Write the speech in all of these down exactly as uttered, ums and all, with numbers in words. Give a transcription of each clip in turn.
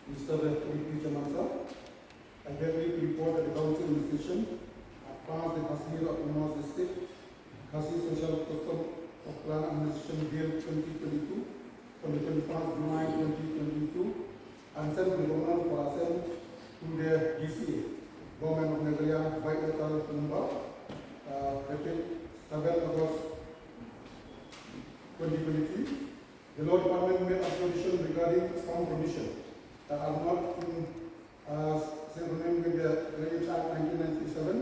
Mister Deputy Chairman sir, I hereby report that the Council in session has passed the Khasi Hills Autonomous District Khasi Social Custom of Clan Administration Bill twenty twenty-two on the twenty-first July twenty twenty-two and sent to the Governor for assent to the D C A, Government of Meghalaya, by letter number, uh, dated seven August twenty twenty-three. The Law Department made observation regarding some provision that are not in, uh, synchronym with the Drainage Act nineteen ninety-seven.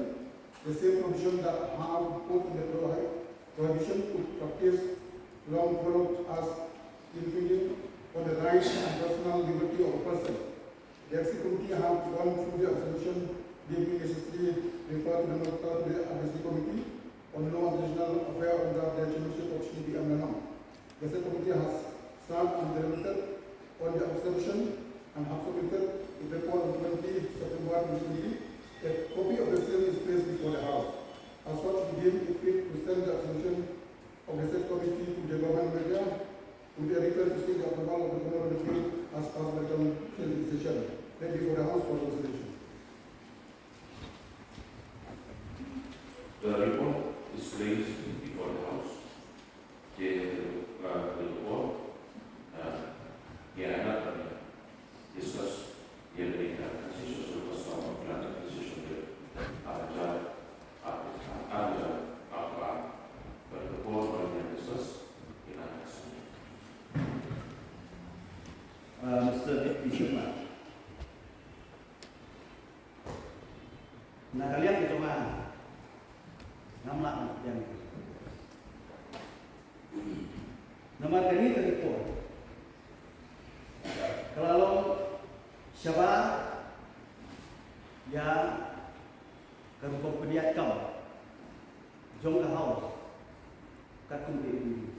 The same provision that have put in the prohi-, prohibition to practice long followed as infringing on the rights and personal liberty of a person. The Executive Committee have gone through the observation, deeming necessary refer to the matter to the Advisory Committee on Law and Traditional Affair under the Chairmanship of Shri B M Menon. The said committee has served and deliberated on the observation and have submitted its report on twenty September twenty twenty. A copy of the same is placed before the House. As such, we deem it fit to send the observation of the said committee to the Government of India with a request to seek the approval of the Government of India as per the Government session. Thank you for the House for consideration. The report is placed before the House. The, uh, the report, uh, yeah, not, uh, discuss, yeah, the, uh, decision of the House of Clan decision, uh, uh, uh, uh, uh, uh, but the report, uh, discuss, yeah, uh, Mister Deputy Chairman. Na ka liang ka jong nga, ngam lah ban pdiang. Namar kane ka report ka la long shabar ïa ka rukom pynïaid kam jong ka House katkum ka A D U.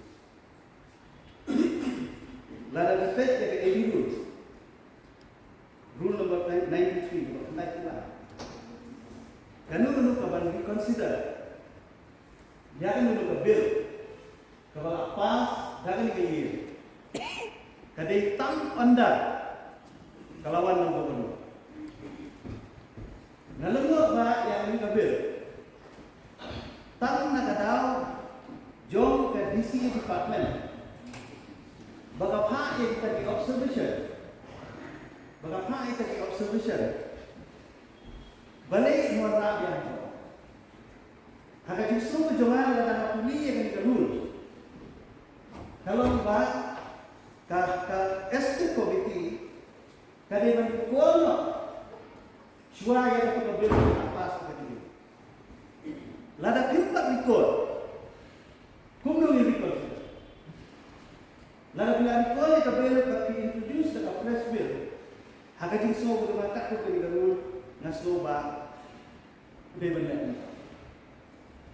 Lada phi peit ïa ka A D U Rule, Rule number ninety-three, ba kyntait ba kano kano ka ban reconsider ïa kano kano ka bill kaba la pass da kane ka ïing, ka dei tang under ka la wan na u Governor. Nga lyngngoh ba ïa kane ka bill tang na ka daw jong ka D C A department ba ka phah ïa kita ki observation, ba ka phah ïa kita ki observation. Balei ngi wanrah biang to? Ha ka jingsngew jong nga lada nga pule ïa kane ka rule, ka long ba ka, ka executive committee ka dei ban record noh shuwa ïa kata ka bill ban pass ha ka jingim. Lada phim pat record, kumno ngin record? Lada phi la record ïa ka bill bad phi introduce da ka fresh bill, ha ka jingsngew ka jong nga katkum kane ka rule, nga sngew ba dei ban leh.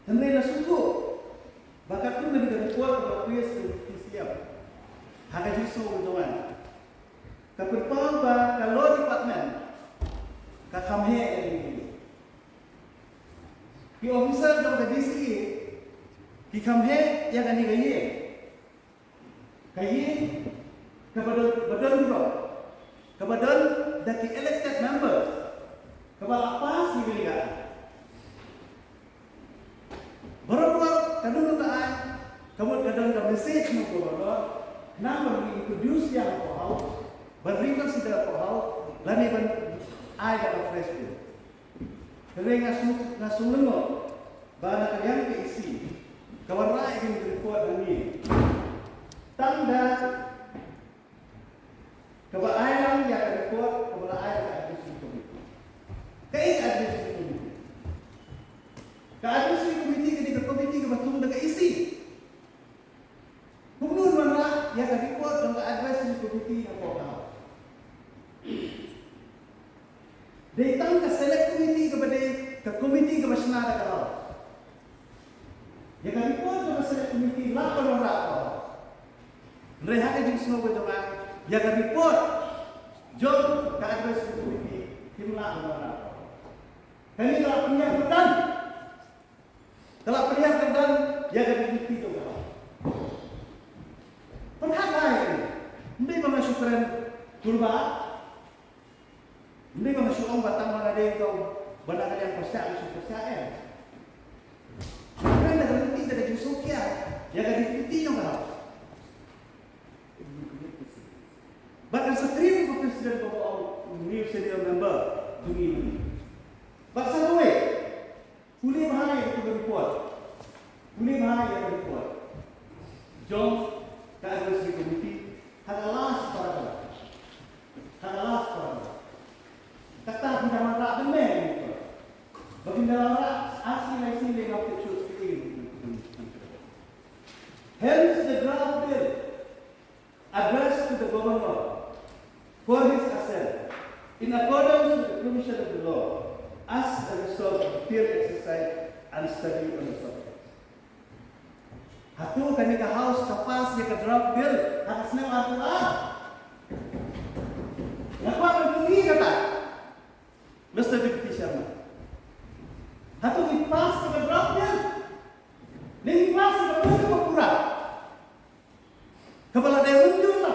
Hynrei nga sngewthuh ba katkum kane ka report kaba la pass da u T C M, ha ka jingsngew ka jong nga, ka pynpaw ba ka law department ka kham heh ïa kane ka ïing. Ki officer jong ka D C A ki kham heh ïa kane ka ïing. Ka ïing kaba don, ba don ruh, kaba don da ki elected members, kaba la pass ïa kane ka. Baroh baroh ka don ka ai, ka mut ka don ka message na u Governor, khnang ban re-introduce ïa ka House, ban reconsider ka House, lane ban ai da ka fresh bill. Hynrei nga shu, nga shu lyngngoh ba na ka liang ka E C ka wanrah ïa kane ka report hangne, tang da kaba ai lang ïa ka report kaba la ai da ka advisory committee. Kaei ka advisory committee? Ka advisory committee ka dei ka committee kaba thung da ka E C. Kumno un wanrah ïa ka report jong ka advisory committee na ka House? Dei tang ka select committee kaba dei ka committee kaba shna da ka House. Ïa ka report jong ka select committee lah ban wanrah ka House. Hynrei ha ka jingsngew ka jong nga, ïa ka report jong ka advisory committee kim lah ban wanrah ka House. Kane ka la pynhiar kyrdan. Ka la pynhiar kyrdan ïa ka dignity jong ka. Pyrkhat bha ïa kane. Ym dei ba nga shu kren kulmar. Ym dei ba nga shu ong ba tang ba nga dei u ba na ka liang pyrshah nga shu pyrshah, em. Hynrei da ka lynti, da ka jingsngewkhia ïa ka dignity jong ka House. Bad ngan sa kren ïa u President ba ong, u senior member jong ngi. Bad sa kawei, pule bha ïa ka report. Pule bha ïa ka report jong ka Advisory Committee ha ka last paragraph. Ha ka last paragraph. Kata phi dang wanrah ban meh ïa ka report. Ba phin dang wanrah ar sngi lai sngi lei, nga pynshoi shuh. Hence the draft bill addressed to the Governor for his assent, in accordance with the provision of the law, as a result of detailed exercise and study on the subject. Hato kane ka House ka pass ïa ka draft bill ha ka snem arphew ar? Nga kwah ban kylli kata, Mister Deputy Chairman. Hato ngi pass ïa ka draft bill? Ne ngi pass ïa ka bill kaba pura, kaba la dei mynjur la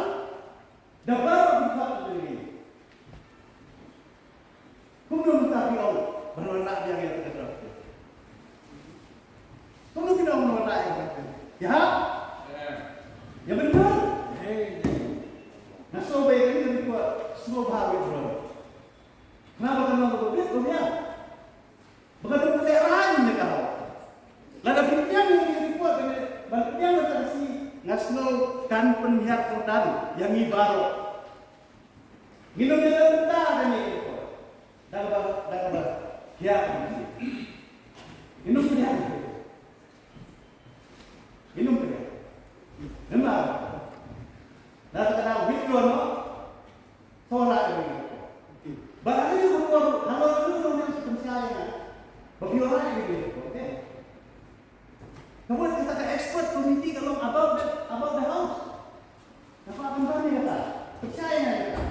da baroh ki department jong ngi? Kumno mynta phi ong ban wanrah biang ïa ka draft bill? Kumno phi ong ban wanrah ïa ka draft bill? Ïa hap? Ïa mynjur? Nga sngew ba ïa kane ka report sngewbha withdraw. Namar ba ka long kaba bit kumne. Ba ka dang pynlehrain ïa ka House. Lada pynbiang ïa ka report kane, ban pynbiang ïa ka sngi, nga sngew kan pynhiar kyrdan ïa ngi baroh. Ngin ym ïaleh bynta kane ka report da kaba, da kaba hiar. Ngin ym pynhiar. Ngin ym pynhiar. Namar lada ka dang withdraw noh, to la ïa ngi. Ba ha ka report, halor ka report, ngi pynshai ïa nga ba phi wanrah ïa ngi. Ka mut kata ka expert committee ka long above the, above the House. Nga kwah ban ban ïa kata. Pynshai ïa nga ïa kata.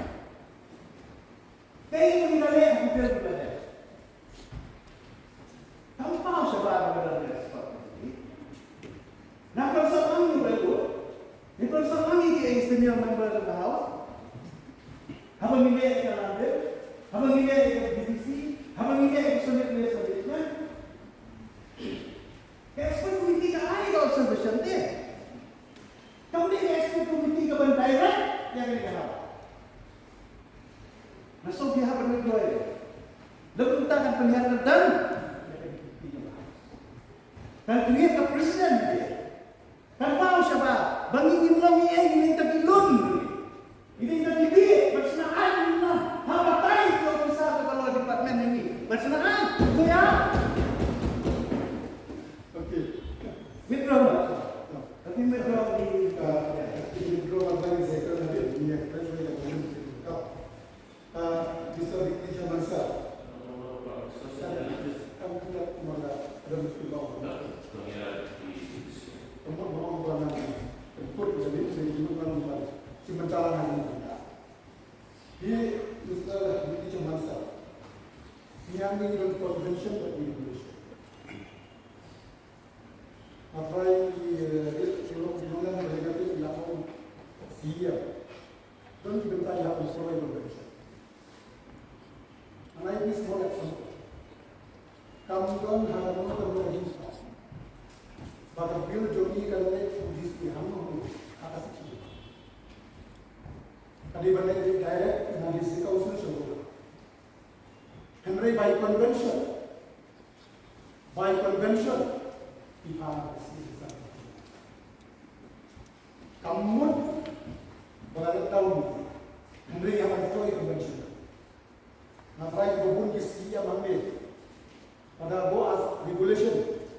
Kaei kaba ngi la leh ha ka bill ba la dep? Kam paw shabar ba ka dang dep spot. Nga pynshai lang ïa ka bill. Nga pynshai lang ïa ki senior member of the House. Haba ngi leh ïa ka bill, haba ngi leh ïa ka B B C, haba ngi leh ïa ka Senate Legislation. Ka expert committee ka ai ka observation te. Kam dei ka expert committee ka ban direct ïa ka, ïa ka House. Nga sngew phi hap ban withdraw ïa ka. Lada kumta kan pynhiar kyrdan. Kan create ka precedent. Kan paw shabar ba ngi ngim long ei ei, ngi long tang ki lun. Ngi long tang ki bieit, ban shna aiñ ngi long. Ha batai ki officer ka law department ngi ban shna aiñ. So ïa. Okay. Withdraw. Okay, withdraw. Uh, withdraw. Uh, Mister Dikti Chaman sir. Hi, Mister Dikti Chaman sir. Ngi ïa ngi don convention bad regulation. Hynrei, eh, ri, ri, ri, ri, ri, ri, ri, ri, ri, ri, ri, don ki bynta ïa u soi convention. Ngan ai small example. Kam don ha kano kano ka jingstad ba ka bill jong ngi kan leit sha D C hangno hangno ha ka sixty. Ka dei ban leit direct na District Council sha u. Hynrei by convention, by convention, i pha na ka sixty. Kam mut ba la let down, hynrei ïa ban troi convention. Nga trai ba bun ki sngewthuh ïa ma nga. Lada go as regulation,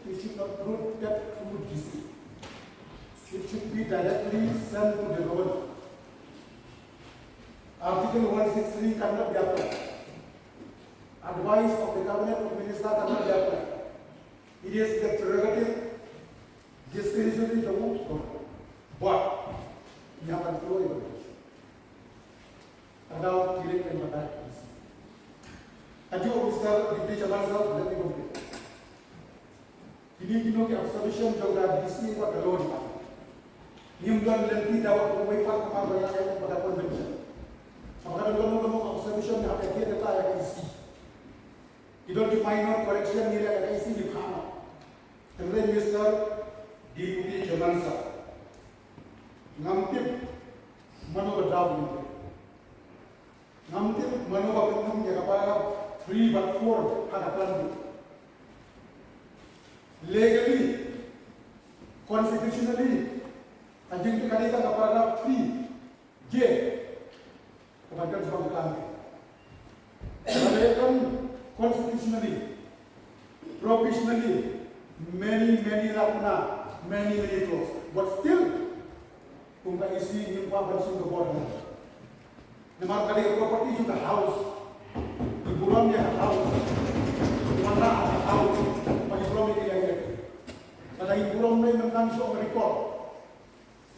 it should not route that through D C. It should be directly sent to the governor. Article one six three cannot be applied. Advice of the cabinet of minister cannot be applied. It is the prerogative, discretionary jong u governor. But ngi hap ban follow ïa ka. Ka dei direct and direct. Ajo Mister Deputy Chairman sir, let me complete. Kine kino ki observation jong ka D C bad ka law department. Ngim don lynti da ba kumwei pat namar ba ïa ka convention. Haba ka don kano kano ka observation, hap ïa ka Don ki minor correction ngi leh ka E C ngi phah noh. Hynrei Mister Deputy Chairman Sir, ngam tip mano ba draft ngi. Ngam tip mano ba pynthum ïa ka paragraph three bad four ha ka plan bill. Legally, constitutionally, ka jingtip ka dei tang ka paragraph three J. Ka ban kan jubang kan. Ka dei kan constitutionally, professionally, many, many lacuna, many, many flaws. But still, kum ka E C ngim kwah ban shim ka bor. Namar ka dei ka property jong ka House. Ngi burom ïa ka House. Ngi wanrah ha ka House. Ba ngi burom ïa ka ïa ka. Ka dei ngi burom dei mynta ngi shoh record.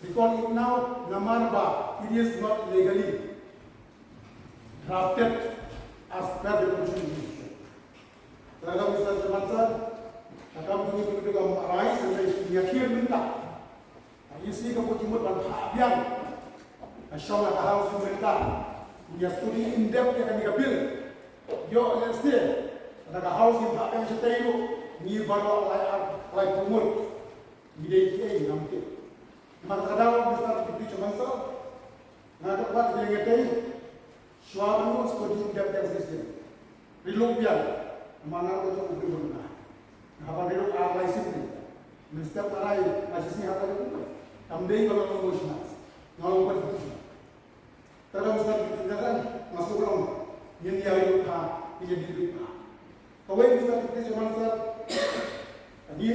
Record it now, namar ba it is not legally drafted as per the constitution. Te ka Mister Chairman Sir, ka kam jong ngi ka dei ka arise, hynrei ngi ïa khie mynta. Ka E C ka buh jingmut ban phah biang. Ka shong ha ka House mynta. Ngi ïa study in depth ïa kane ka bill. Ïoh lehse, lada ka House ngim phah biang shatei ruh, ngi baroh lai ar, lai phew ngut ngi dei kiei ngam tip. Namar kata ka daw, Mister Deputy Chairman Sir, nga kwah ban ïathuh ïa ngi tei, shuwa ban ïoh study in depth ïa ka system. Riluk biang, namar nga ruh u briew u nongïalam. Nga hap ban riluk ar lai sien. Mynstep nga rai, nga shisien hap ban riluk. Kam dei ba nga long emotional, nga long constitutional. Te ka Mister Deputy Chairman, nga sngewbha ngin ïa riluk bha, ngin ïa riluk bha. Kawei Mister Deputy Chairman Sir, ngi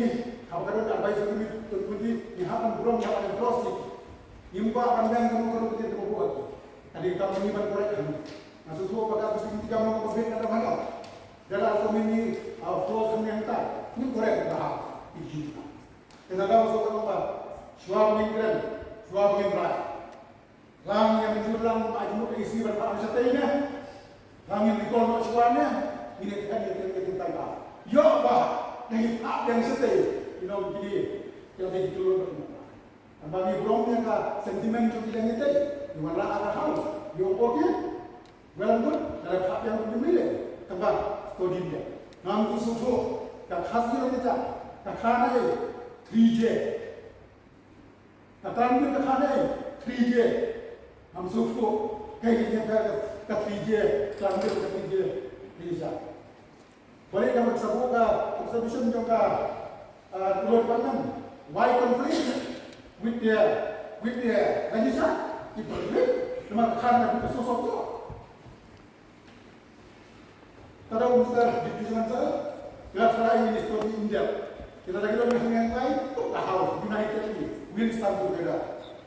haba ka don advisory committee, ngi hap ban burom, ngi hap ban enforce. Ngim kwah ban biang kano kano ka jingtip ba buh ïa ki. Ka dei ka kam jong ngi ban correct. Nga sngewthuh ba ka bisi ngi kam nang ka bit ka dang hangno. There are so many, uh, flaws in the entire. Ngin correct bha. Issue. Te nga dang sngewthuh ba shuwa ba ngin kren, shuwa ba ngin rai. Lada ïa mynjur lang ba jingmut ka E C ban phah shatei ne. Lada ngin recall noh shuwa ne. Ngin ïa kren ïa kren ïa kren tai ba ïoh ba dang ïa phah dang shatei. Ïa nong kine ïa dei ki tulun ba. Tang ba ngi burom ïa ka sentiment jong ki dang ïa tei. Ngi wanrah ha ka House. Ïoh okay. Well and good. Lada phah dang kumne le. Tang ba study ne. Ngam ki sngewthuh ka khas ïa ka, ka khana ei three J. Ka tang ka khana ei three J. Ngam sngewthuh kaei kane ka, ka three J, tang ka three J. Ni sa. Balei ka sa buh ka observation jong ka, ah, Lord Panam. Why conflict with the, with the Ganesh? Ki conflict. Namar ka khana ka sosok tu. Kata u Mister Deputy Chairman Sir, nga tharai ngin study in depth. Kita lagi dong ngi ngai to ka House, united we will stand together.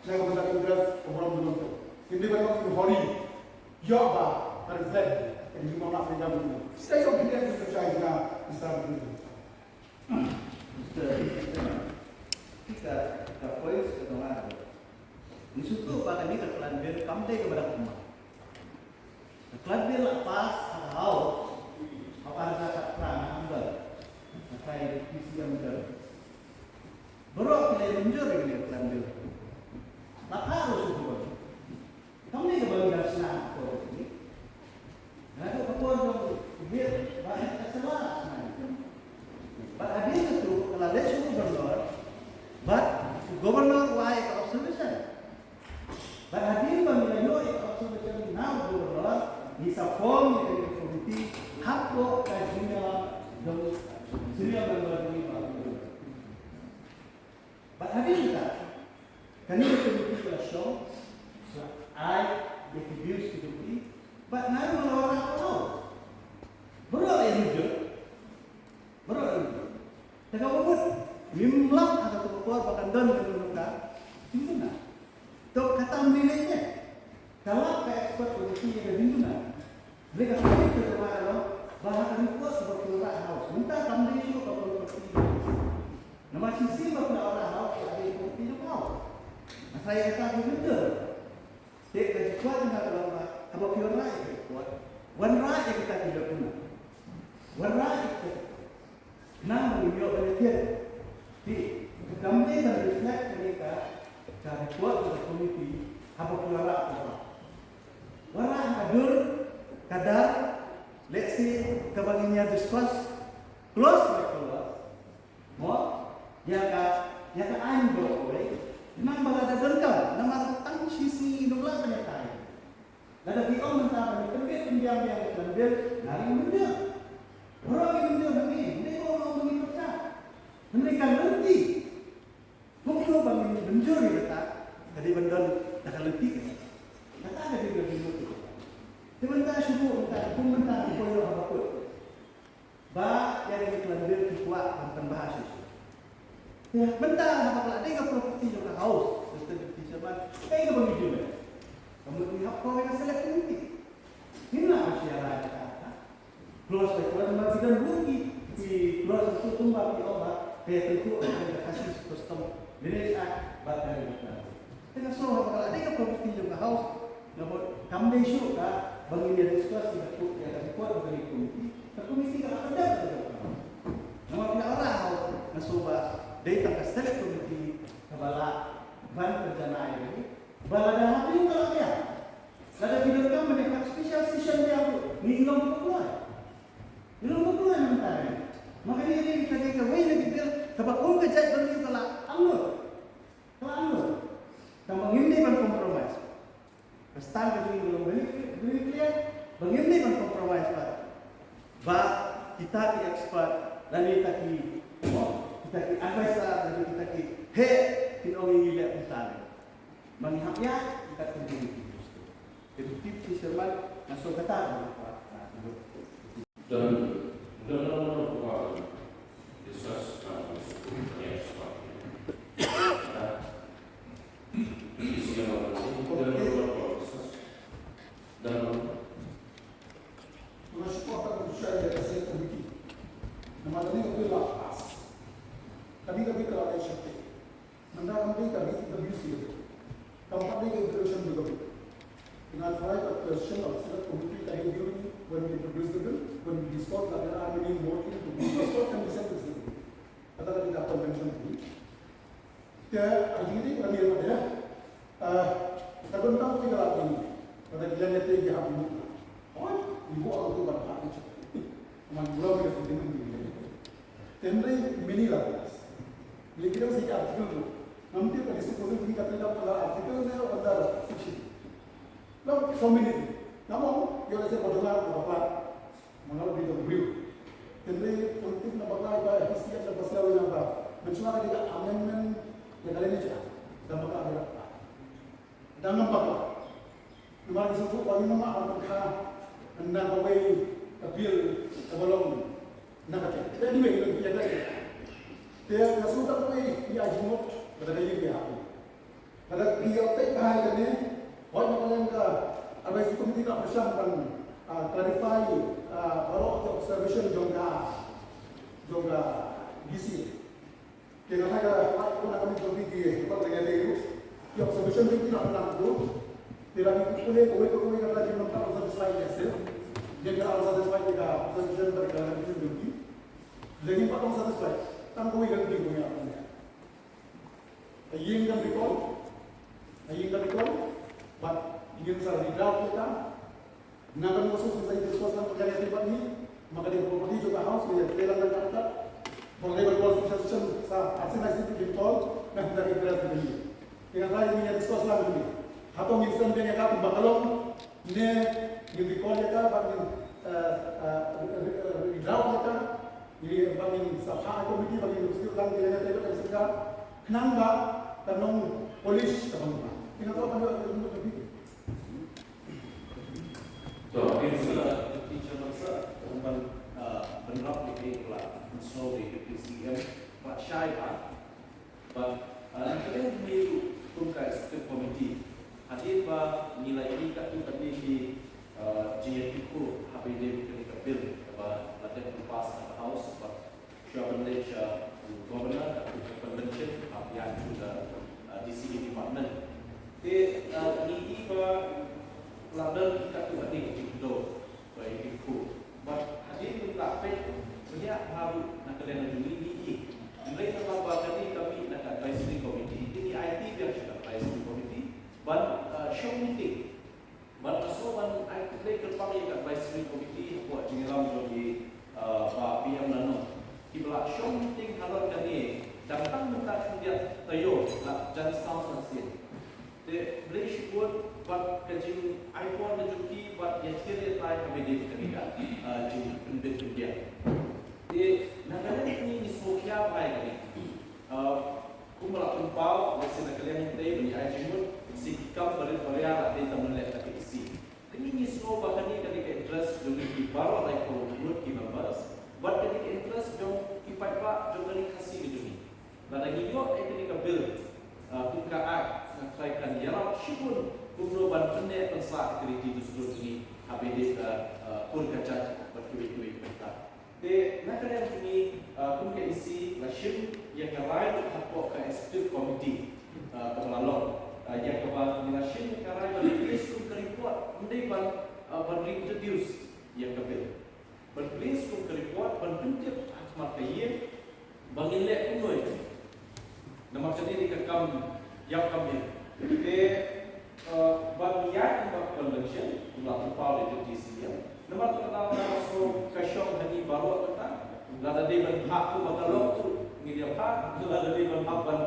Na ka bynta interest ka burom jong ngi. Ngin dei ban long in hurry. Ïoh ba ka reflect ka jingmong na freedom jong ngi. Stay of India to shine na Mister Deputy. Mister Chairman, kita ka points ka dong. Ngi sngewthuh ba kane ka plan bill kam dei kaba dang kumne. Ka plan bill la pass ha ka House ha ka arphew phra November. Ka kai P C M bill. Baroh ki la mynjur ïa kane ka plan bill. La pass ruh shu. Kam dei kaba la shna ha ka por jong ngi. Nga duh ka por jong u Bill ba ka sala shna. Bad hadien kata ka la leit sha u Governor, bad u Governor u ai ka observation. Bad hadien ba ngi la ïoh ïa ka observation na u Governor, ngi sa form ïa ka committee hapoh ka jingïalam jong u senior member jong ngi, Bah Abdul. Bad hadien kata, kane ka committee ka la shong, ka la ai ïa ki views ki jong ki, bad nga ruh nga la wanrah palat. Baroh ïa ki jong, baroh ïa ki jong. Te kaba mut, ngim lap ha kato ka por ba kan don kano kano ka jingduna. To kata mynta lei te. Ka lap ka expert committee ïa ka jingduna. Lei ka committee ka jong nga ka long ba ha ka report kaba phi wanrah ha House. Mynta kam dei shuh kaba phi wanrah. Namar shisien ba phi la wanrah ha House, ka dei ka committee jong ka House. Nga sa ïa kata ka jingduna. Te ka jingkwah jong nga ka long ba haba phi wanrah ïa ka report, wanrah ïa kita ki lacuna. Wanrah ïa kita. Nang ba ngin ïoh ban ïathied. Te ka kam dei ban reflect kane ka, ka report ka committee haba phi wanrah ka. Wanrah ka dur, ka dar, let's say, kaba ngin ïa discuss clause by clause, mo, ïa ka, ïa ka aiñ baroh kawei. Namar ba lada donkam, namar tang shi sngi ngim lah ban ïatai. Lada phi ong mynta ban ïa pynbeit pynbiang ïa ka klan bill, nga ruh ngin pynbiang. Baroh ngin pynbiang, hynrei hynrei ka ong ba ngin pyrshah. Hynrei ka lynti, kumno ba ngin pynjur ïa kata, ka dei ban don da ka lynti kata. Kata ka dei ka lynti. Te mynta shu buh mynta, kum mynta, kum ïoh haba kut. Ba ïa ka klan bill ki kwah ban pynbha shisha. Ïa, mynta haba ka la dei ka property jong ka House, Mister Deputy Chairman, kaei kaba ngi ju leh? Ka mut ngi hap call ïa ka Select Committee. Ngim lah ban shu ïa rai ïa kata. Clause by clause, namar ki don ruh ki, ki clause tu kumba ki ong ba, ka ïa tyngkhuh ïa ka Khasi Custom Lineage Act bad ka Revenue Act. Te nga sngew haba ka la dei ka property jong ka House, nga mut kam dei shuh ka ba ngin ïa discuss ïa ka, ïa ka report ba ka dei committee. Ka committee ka la pyndep ïa ka. Namar phi la ong House, nga sngew ba dei tang ka select committee kaba lah ban pynjanai ïa ka. Ba lada ha phi ka la ïa, lada phi donkam ban ïa ka special session ïa ka, ngi long ka kloi. Ngi long ka kloi mynta ne. Ma kane ka dei kawei na ki bill kaba kum ka jait ba ngi ka la angnud. Ka la angnud. Tang ba ngim dei ban compromise. Ka stand ka jong ngi ka long very, very clear. Ba ngim dei ban compromise pat ba kita ki expert lane kita ki, kita ki advisor lane kita ki heh kin ong ïa ngi leh kumta ne. Ma ngi hap ïa, kita ki dei ki Deputy Chairman, nga sngew kata ka long ka, ka, ka, Don, don, don, don, don, discuss, uh, Nga shu kwah ban share ïa ka select committee. Namar kane ka bill la pass. Kane ka bill ka la dei shakri. Mynta kam dei ka B W C. Kam pat dei ka introduction bill. Nga tharai ka question of select committee ka dei during when we introduce the bill, when we discuss that there are many more things to be discussed and we send to the bill. Kata ka dei ka convention bill. Te, ah, jingdei ka dei ka dei. Ah, ka don tang ka dei ka la dei. Kata ki ïa te ki hap ni. Hoi, ibu aku tu ban hap ni. Man gula ni ka sentiment ni. Te hynrei mini la. Ni kira si ka article tu. Ngam tip ka dei supposed to be ka dei ka article ne under fiction. Long so many things. Ngam ong, ïa lehse ka jong nga ka bakla. Mano bi dong riu. Hynrei politik na bakla ba H C F na bakla na ba. Mynshuwa ka dei ka amendment ïa ka lane cha. Da bakla ïa ka. Da ngam bakla. Namar ki sngewthuh ba ngim ïoh ban pynkhih na kawei ka bill kaba long na kata. Te anyway, ïa ka. Te ka sngewthuh kawei ïa jingmut ba da ka ïing ïa. Lada phi ïoh peit bha ïa kane, hooid, na ka liang ka advisory committee ka pyrshang ban, ah, clarify, ah, baroh ki observation jong ka, jong ka D C. Te nga tharai ka hooid, ko na ka committee ki, ki, ki observation jong ki na ka liang tu. Te lada ki pule kawei kawei ka lada ki ym satisfy ïa ka, ïa ka ym satisfy ïa ka observation bad ka clarification jong ki. Lada ki ym satisfy, tang kawei ka committee ka ïa. Ka ïing kan recall, ka ïing kan recall, bad ngin sa redraft ïa ka. Nangta ka session sa discuss lang ka ïa ka bad ni, ma ka dei property jong ka house, ïa ka lang ka kata. Bad ka dei bad call session sa, ar sien lai sien ki call, nangta ka draft ka ni. Ïa ka ïa discuss lang ni. Hato ngin send ïa ka kumba ka long, ne ngin recall ïa ka, bad ngin, eh, eh, re-, re-, re-, redraft ïa ka. Ïa, ba ngin sa phah ïa ka committee, ba ngin sdang ïa ka table, ka sdang. Khnang ba kan long polish ka bynta. Ïa, nga tharai kan long ka bynta. To, ïa, sa, teacher, masa, ban, ah, ban rap ïa ka, la, sorry, ïa ka C M, ba shai ba. Bad, ah, ngi kren hangne ruh kum ka executive committee. Hadien ba ngi la ïohi katto katne ki, ah, jingïathuhkhruh haba ïadei bad kane ka bill kaba la dep ban pass na ka House bad shuwa ban leit sha u Governor katto ka convention hap ïaid through the, ah, D C A department. Te, ah, ngi ïohi ba la don katto katne ka jingkdew. Ba ïa ki khu. Bad hadien ba la peit, bniah bha ruh na ka liang jong ngi ngi ïohi. Hynrei namar ba kane ka mih na ka advisory committee, te ngi aiti biang sha ka advisory committee ban, uh, shong meeting. Bad nga sngew ban ai khublei kyrpang ïa ka advisory committee hapoh jingïalam jong i, Bah P M Lalnong, kiba la shong meeting halor kane dang tang mynta khyndiat taïew la jan saw san sien. Te Blei shibun bad ka jingaipor na jong ki bad ïathir ïatai ha ba ïadei bad kane ka jingpynbit pynbiang. Te na kane ngi sngewkhia bha ïa kane. Kumba la pynpaw, lehse na ka liang ïatei ban ïa ai jingmut, shi ki kam barit baria la dei tang ban leh da ka E C. Te ngi sngew ba kane ka dei ka interest jong ngi baroh laiphew ngut ki members bad ka dei ka interest jong ki paidbah jong ka ri Khasi ka jong ngi. Lada ngi ïoh ïa kane ka bill kum ka act, nga tharai kan ïarap shibun kumno ban pynneh pynsah ïa ka riti dustur jong ngi ha ba ïadei ka kur ka jait bad kiwei kiwei ki bynta. Te na ka liang jong ngi kum ka E C la shim ïa ka rai ruh hapoh ka executive committee kaba la long, ïa kaba ngi la shim ïa ka rai ban release kum ka report, ym dei ban ban reintroduce ïa ka bill. Ban release kum ka report ban pyntip ha khmat ka ïing ba ngin leh kumno ïa kane. Namar kane dei ka kam ïap kam in. Te bad ngi ïaid ïa ka convention, la pynpaw da ka D C M. Namar kata ka daw ka shong hangne baroh kata. Lada dei ban phah kumba ka long tu ngin ïa phah, lada dei ban phah ban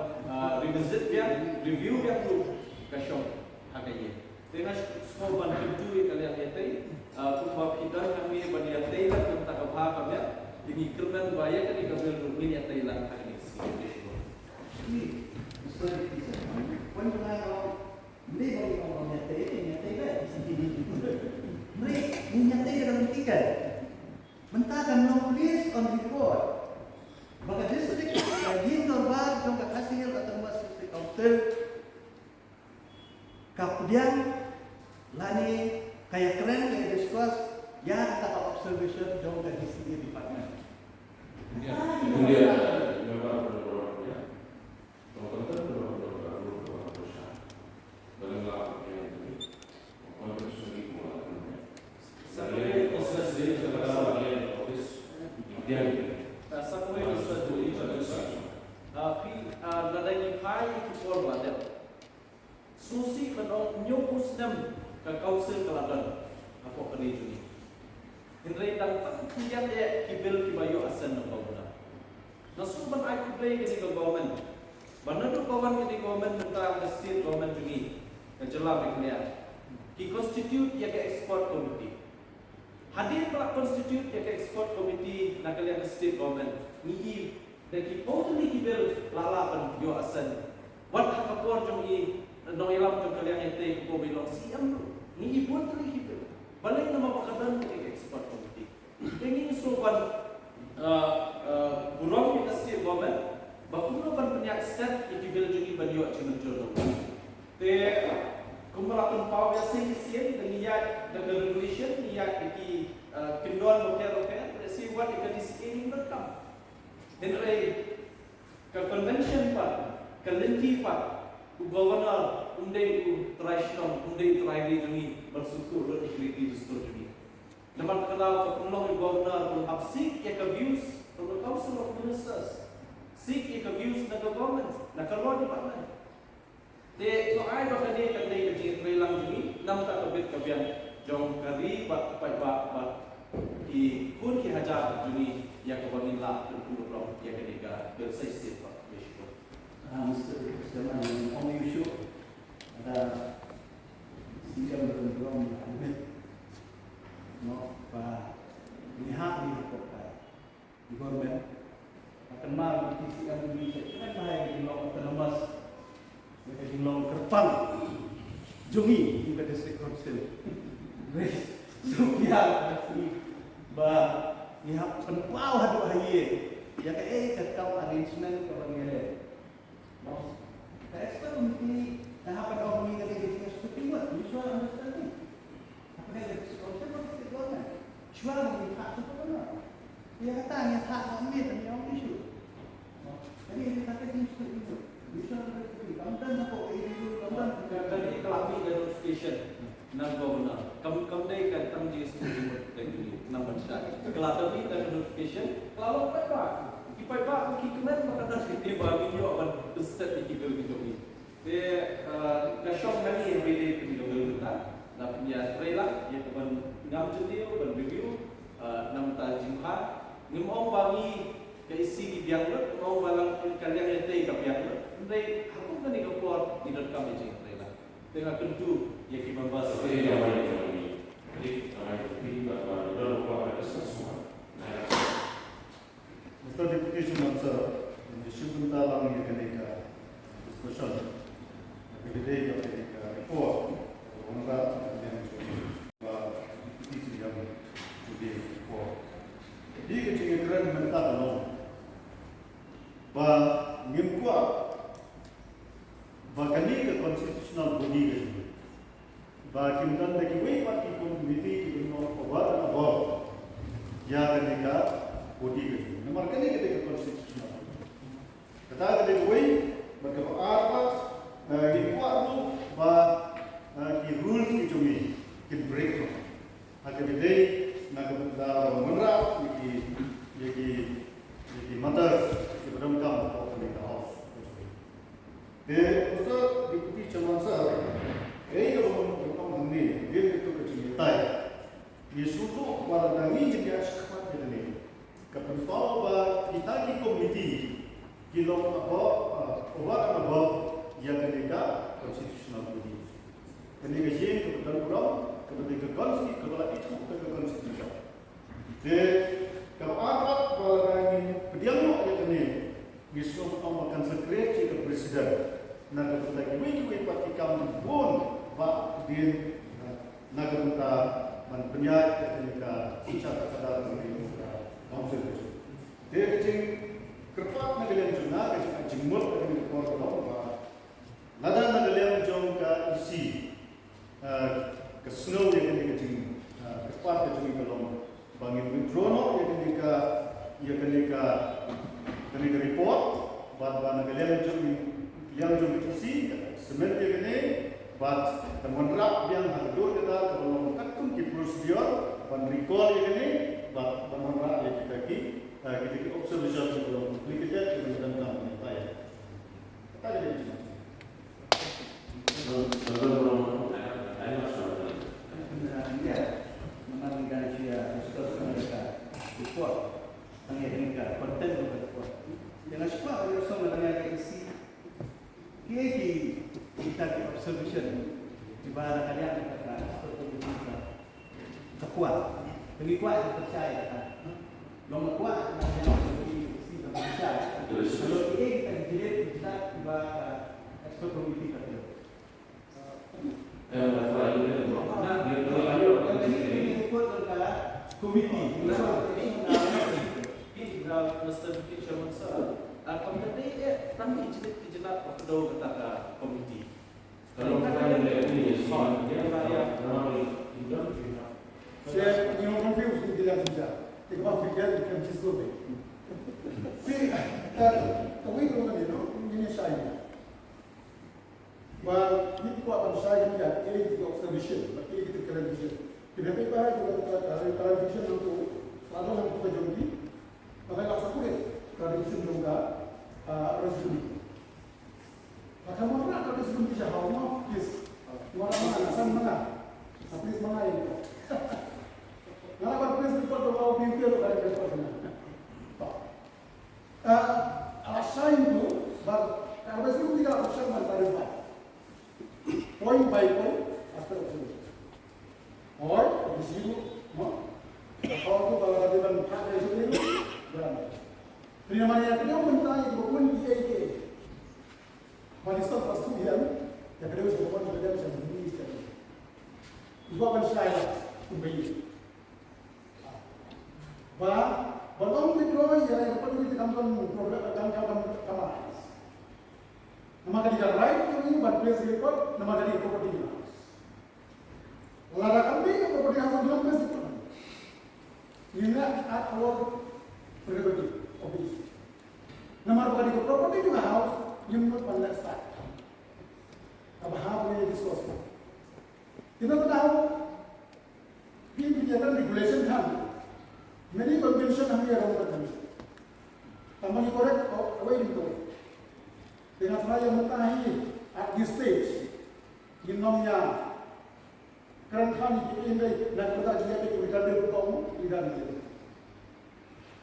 revisit biang, review biang tu ka shong ha ka ïing. Te nga sngew ban kyntu ïa ka liang ïatei kumba phi don hangne ban ïatei la kumta ka bha ka miat. Te ngi kyrmen ba ïa kane ka bill ruh ngin ïatei la ha kane ka sngi. Ni, sorry, sorry. Wan jong nga ong, mne ba ngi ong ban ïatei, ïatei la. Mne, ngin ïatei la ka lynti kan. Mynta kan long based on report ba ka district, ka ïing dorbar jong ka Khasi Hills Autonomous District Council ka pdiang lane ka ïakren, ka discuss ïa kata ka observation jong ka D C A department. Sngewsih ban ong hynñiewphew snem ka council ka la don hapoh ka ri jong ngi. Hynrei tang tang khyndiat eh ki bill kiba ïoh assent na governor. Nga sngewbha ban ai khublei ïa kane ka government ba naduh ba wan kane ka government mynta ka state government jong ngi ka jylla Meghalaya ki constitute ïa ka expert committee. Hadien ba la constitute ïa ka expert committee na ka liang ka state government, ngi i da ki phew tylli ki bill la lah ban ïoh assent. Wat ha ka por jong i nongïalam jong ka liang ïatei, ka por ba i long C M ruh ngi i bun tylli ki bill. Balei? Namar ba ka don ka expert committee. Te ngi sngewbha ban burom ïa ka state government ba kumno ban pynïaid step ïa ki bill jong ngi ban ïoh jingmynjur na u. Te kumba la pynpaw ïa, shisien da ngi ïaid da ka regulation, ngi ïaid da ki kyndon bapher bapher, te shisien wat ïa ka D C A ngi donkam. Hynrei ka convention pat, ka lynti pat, u governor um dei u trai shnong, um dei u trai ri jong ngi ban sngewthuh lut ïa ki riti dustur jong ngi. Namar kata ka daw ka pynlong ïa u governor ban hap seek ïa ka views from the Council of Ministers, seek ïa ka views na ka government, na ka law department. Te to ai ba kane kan dei ka jingïatreilang jong ngi na bynta ka bit ka biang jong ka ri bad ka paidbah bad ki khun ki hajar jong ngi ïa kaba ngin lah ban pynlong ïa kane ka bill. Sa shisien pat, ïa shuwa. Ah, Mister Chairman, ong ïa shuwa. Ada C M Lalnong, no, ba ngi hap ngi hap ka government. Ka kynmaw ba T C M ngi ka kren ba ka jinglong autonomous, ba ka jinglong kyrpang jong ngi kum ka district council. Wei, so ïa ba ngi hap pynpaw haduh ha ïing ïa kaei ka kam arrangement kaba ngi leh. Ka expert committee ka hap ban ong ngi ka dei ka jingïasyllok, mutual understanding. Hapdeng ka discussion ba ka state government. Shuwa ba ngi phah shuwa ba ngi. Ïa kata ngi phah ba ngi, ngi ong issue. Ka dei ka jingïasyllok. Mutual understanding. Kam don hapoh ka issue, kam don. Ka dei ka la mih ka notification na governor. Kam, kam dei ka tang jingïasyllok jingmut ka dei nang ban shai. Ka la dep mih ka notification, ka la long paidbah. Ki paidbah ki kmen ba ka dei ba ngi ïoh ban step ïa ki bill ki jong ngi. Te, eh, ka shong hangne haba ïadei bad ka bill mynta. La pynïatreilang ïa ka ban ngam jylliew ban review, eh, na bynta jingbha. Ngim ong ba ngi ka E C ngi biang lut, ngim ong ba lang ka liang ïatei ka biang lut. Hynrei ha kum kane ka por ngi donkam ïa jingïatreilang. Te nga kyntu ïa ki members ba ïa ïa ïa ïa. Mister Deputy Chairman Sir, ngi shim bynta lang ïa kane ka discussion. Ka dei ka, ka dei ka report. Wanrah ka dei ka report. Ba Deputy C M today report. Dei ka jingkren mynta ka long ba ngim kwah ba kane ka constitutional body ka jong ngi, ba kim don da kiwei pat ki committee ki ban long over and above ïa kane ka body ka jong ngi. Namar kane ka dei ka constitutional body. Kata ka dei kawei, bad kaba ar pat, eh, ngim kwah ruh ba, eh, ki rules ki jong ngi kin break noh. Ha kaba dei na ka bynta ban wanrah ïa ki, ïa ki, ïa ki matters kiba donkam hapoh kane ka house. Te Mister Deputy Chairman Sir, ei kaba ngi ong hangne, dei kato ka jingïatai. Ngi sngewthuh ba lada ngi ngin ïa shakmat ïa kane, ka pynpaw ba kita ki committee ki long above, uh, over and above ïa kane ka constitutional body. Kane ka ïing kaba don burom, kaba dei ka consti-, kaba la ithuh da ka constitution. Te kaba ar pat ba lada ngin pdiang noh ïa kane, ngi sngewthuh ba kan sa create ka precedent na ka bynta kiwei kiwei pat ki kam bun ba dien, eh, na ka bynta ban pynïaid ïa kane ka synshar ka khadar jong ka council. Te ka jingkyrpad na ka liang jong nga, ka jing, ka jingmut na ka liang jong nga ka long ba lada na ka liang jong ka E C, eh, ka sngew ïa kane ka jing, eh, kyrpad ka jong ngi ka long ba ngin withdraw noh ïa kane ka, ïa kane ka, kane ka report, bad ba na ka liang jong, liang jong ka E C ka submit ïa kane, bad kan wanrah biang ha ka dur ka dar kaba long katkum ki procedure ban recall ïa kane, bad ban wanrah ïa kita ki, eh, kita ki observation kiba long complicated kiba donkam ban ïatai. Kata ka dei ka jingmut. Kiei ki, kita ki observation kiba la ka liang ka, ka, ka kwah. Ka ngi kwah ka pyrshah ka. Long ka kwah ka, ka pyrshah. Kalau kiei kita ki jilid kita kiba ka expert committee ka. Te, you know, confused with the language. Te ka ba figure kan jiso be. Te, eh, kawei ka long kane, no? Ngin ïa shai ïa. Ba ngi kwah ban shai ïa ki, eh, ki observation, ba ki, ki clarification. Ki dei ba ki, ki clarification nangtu, ba don nangtu ka jong ki. Ba ka la sa kuret clarification jong ka, ah, resolution. Ba ka wanrah clarification ki sha hau, no, please. Wanrah ma nga, san ma nga. Ah, please ma nga ïa ki. Nga la ban press report da u P U K ruh ka dei press report na. To. Ah, la shai nangtu, bad, ah, bad shu dei ka option ban clarify. Point by point, after observation. Hooid, obviously, no? Ka hooid, ba la dei ban phah da shu dei, ba la. Pynïaid ïa ka dei ban tai, ba pun ïa ka. Ba discuss pas tu ïa, ïa ka dei ban shu ban shu dei ban shu dei. Iba ban shai la, kumbai. Ba, ba long withdraw ïa, ïa ka property kam don problem, kam, kam, kam, kam arise. Namar ka dei ka right to you ban place record, namar ka dei ka property ka house. Lada kam dei ka property house ban place record. Ngin ïa at our prerogative of the issue. Namar ba ka dei ka property ka house, ngim nud ban leh start. Kaba hap ngi discuss. Kine ki dei, phi phi ïa regulation than. Many convention hangne ruh convention. Tangba ngi correct, oh, away ngi correct. Te nga try ïa mynta hi at this stage. Ngin ym ïa kren than ïa ki, ïa ki, na ka bynta ki ïa ki, ki dang dei, ki dang dei.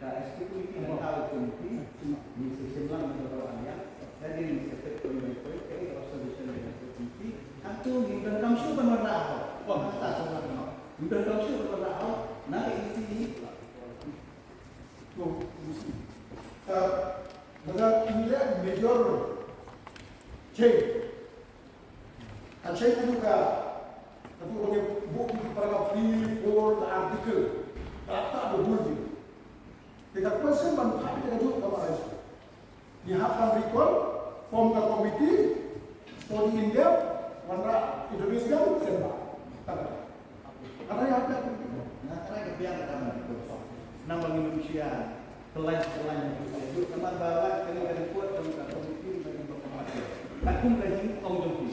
ka executive committee, ka committee, ngi sa shim lang na ka bynta ïa ka, ka dei ngi sa peit point by point, ka dei ka observation ka committee. Hangto ngim donkam shuh ban wanrah hok. Wan, ta sa wan hok. Ngim donkam shuh ban wanrah hok. Na ka E C. To, E C. Uh, lada ngi leh major change. Ka change ka dei ka, ka dei ka buh ki paragraph three, four, ka article. Ka ta da bul di. Te ka question ban phah ka dei ka dei ka ba ai. Ngi hap ban recall, form ka committee, study in depth, wanrah introduce kan, send back. Kata. Kata ïa ka. Nga kata ka biang kata man. Namar ngi mem shia, kelas kelas. Namar ba la kani ka report, kani ka committee, kani ka committee. Ka kum ka jingong jong ki.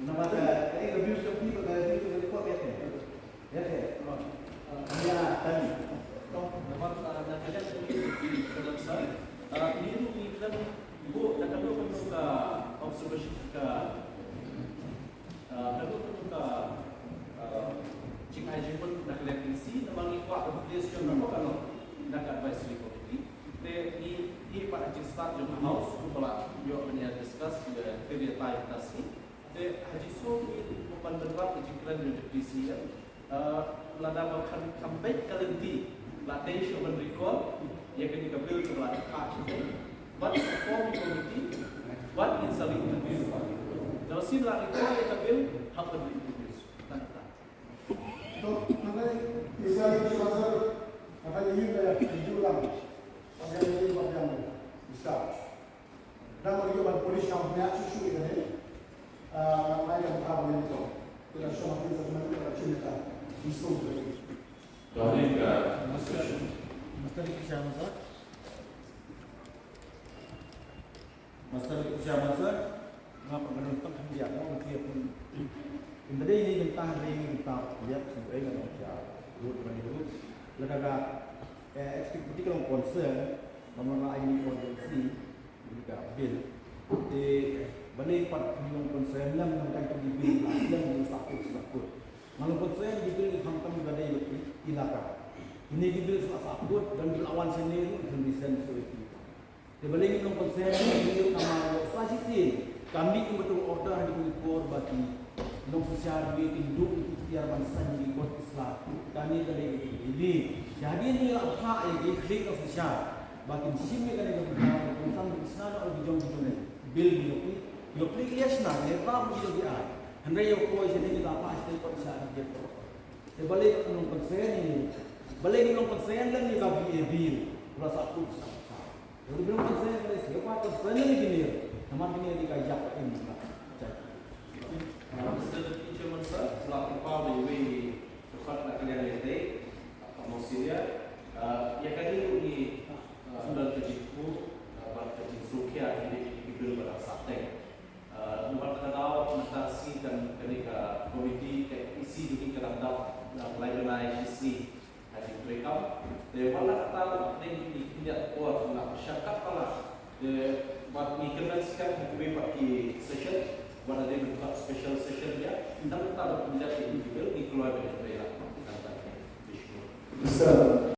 Namar ka, ka review jong ki, ka review jong ki, ka report ïa ka. Ïa ka. Ïa, tadi. Namar, ah, na ka liang jong ki, ka bangsa, ah, ngi ruh ngi khlem buh, na ka liang jong ka observation ka, ah, ka liang jong ka, ah, jingai jingmut na ka liang E C, namar ngi kwah ka place jong ka, ka, na ka advisory committee. Te ngi, ngi pat ha jingstad jong ka House, kumba la ïoh ban ïa discuss, ïa, ïa, time ka sngi. Te ha jingsngew ngi ban pynbeit ka jingkren jong ka Deputy C E M. Eh, lada ba kan kham beit ka lynti, la dei shuh ban recall ïa kane ka bill kaba la dep phah sha. Ban form committee, ban ngin sa re-introduce. Lada shisien la recall ïa ka bill, hap ban re-introduce. Tang kata. To, nangne, misalnya, Mister Mansur, akan ingin, eh, tunjuk lang. Pakai ini, pakai yang ini. Bisa. Dang ïoh ban polish kam bniah shuh shuh ïa kane. Ah, ngan ai ka bynta ba ngin ïoh. Kita shuwa ma kita shuwa ma kita shuwa ma kita. Mister Dohling ka Master Master Kisha Master. Master Kisha Master. Nga pang ngan tang kham biang, nga pang biang. Inda dei ni bynta, dei ni bynta biang, shu ai ngan ong sha. Road, road. Lada ka, eh, executive committee ka long concern, namar nga ai ni urgency. Ka bill. Te balei pat ngi long concern lem nangta ki bill, lem ngi sahkut sahkut. Nga long concern ki bill khamtam ba dei bad ki ilaka. Kine ki bill sa sahkut, ban bill awan sene ruh, kan rescind shuh ïa ki. Te balei ngim long consent, ngim long namar ïoh sa shisien ka mih ïa ka order ha ki por ba ki nongsynshar ruh kin duh ïa ki tiar ban saiñ ïa ki kot ki sla. Kane ka dei ka dei. Ïa hadien ni la phah ïa ki khlieh nongsynshar ba kin shim ïa kane ka bynta, ka kongsan ka shna na ki jong ki jong bill ki jong ki. Ïoh khlieh ïa shna ne ba ki jong ki ai. Hynrei ïoh poi shane ki la phah shane kot sha ki jong. Te balei ngim long consent ïa ni? Balei ngim long consent lem ïa ka B A bill? Ba la sahkut sa. Te balei ngim long consent lem ïa ka consent lem ïa kine? Namar kine ki ka ïap ka im ka. Uh, Mister Deputy Chairman sir, la kyrpad ïa iwei i dkhot na ka liang ïa ka, uh, Council ïa, uh, ïa kane ruh ngi, uh, ynda ka jingthmu, uh, bad ka jingsngewkhia ïa kine ki bill ba dang sah teng. Uh, namar kata ka daw mynta ka sngi kan kane ka komiti ka E C jong ngi ka dang dap, uh, lai bnai shi sngi. Ha ki treikam. Te wat la katta la dei ngi khyndiat por na sha katba la. Te wat ngi kynmaw skhem ha kiwei pat ki session, wat la dei ban kat special session ïa, nangta la khyndiat ïa ki bill ngi kloi ban trei la. Nangta ki bill.